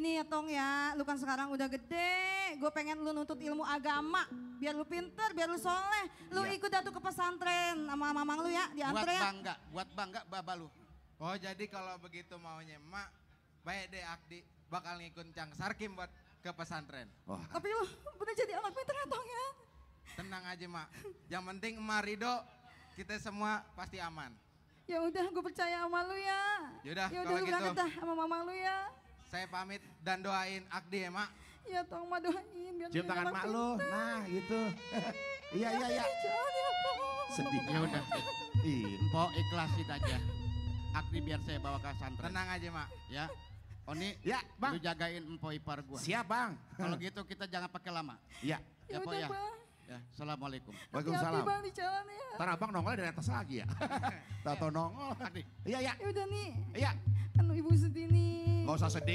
gini ya Tong ya, lu kan sekarang udah gede, gue pengen lu nuntut ilmu agama, biar lu pinter, biar lu soleh, lu Iya. ikut dah tuh ke pesantren sama mamang lu ya, diantar ya. Buat bangga baba lu. Oh jadi kalau begitu maunya emak, baik deh Akdi bakal ngikut Cang Sarkim buat ke pesantren. Wah, Tapi lu bener jadi anak pinter ya Tong ya. Tenang aja mak, yang penting emak ridho, kita semua pasti aman. Ya udah, gue percaya sama lu ya. Yaudah, Ya kalau lu gitu. berangkat dah sama mamang lu ya. Saya pamit dan doain Akdi ya mak. Ya Tong, mah doain biar cium jadi tangan anak mak lu. pinter. Nah, gitu. Iya, iya, iya. Jangan ya Tong. Sedih. Ya udah, Iya. Empok ikhlasin aja. Akdi biar saya bawa ke pesantren. Tenang aja mak. Ya. Oni, Ya, Bang. lu jagain empok ipar gua. Siap, Bang. Kalau gitu kita jangan pakai lama. Iya. Ya Ya, Pok, udah ya. Bang. Ya, assalamualaikum. Hati-hati Waalaikumsalam. Bang di jalan ya. Ntar abang nongol dari atas lagi ya. Tato nongol. Akdi. Iya, iya. Ya udah nih, Iya. kan ibu sedih nih. Gak usah sedih.